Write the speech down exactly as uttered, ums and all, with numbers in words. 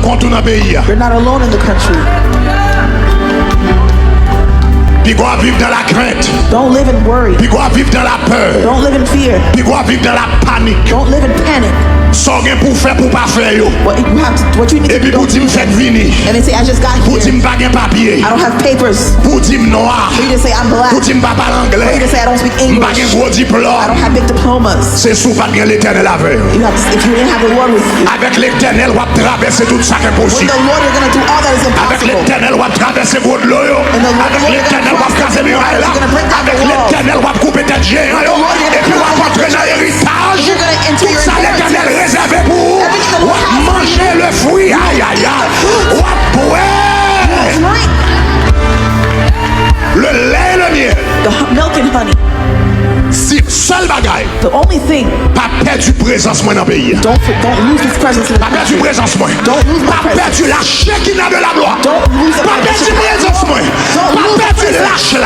kont ou nan peyi a. You're not alone in the country. Piga w ap viv dans la crainte. Don't live in worry. Piga w ap viv dans la peur. Don't live in fear. Piga w ap viv dans la panique. Don't live in panic. Sa w gen pou w fè pou w pa fè yo. What you have to, what you need to Epi do. pou w di m fèk vini. And they say, I just got Pou w di here. M pa gen papye. I don't have papers. Pou w di m nwa. For you to say, I'm black. Pou w di m pa pale anglè. For you to say, I don't speak M pa gen English. gwo I diplòm. Don't have big diplomas. Se si w pa t gen Letènèl avè w. You have, if you didn't have the Lord with you, Avèk Letènèl, w ap travèse tout sa k with enposib. The Lord, you're going to do all that is Avèk impossible. Letènèl, w ap travèse vòt dlo yo. And the Lord, Avèk you're gonna Letènèl, w ap cross kraze every wall. miray la. You're gonna break down the Avèk wall. Letènèl, w ap koupe tèt jeyan yo. Lord, you're gonna Epi w ap cut off antre nan eritaj. You're gonna enter Tout your sa Letènèl inheritance. Rezève pou ou. Everything the W Lord ap has for manje le fwi, ayaya. W ap bwè Drink le lait et le miel. The hu- milk and honey. Si sèl bagay, The only thing. Pa pèdi prezans mwen nan peyi a. Don't don't lose His presence in the Pa pèdi country. Prezans mwen. Don't lose my Pa presence. Pèdi la Shekinah de la gloire. Don't lose the Pa pèdi prezans mwen. Pa pèdi lach la.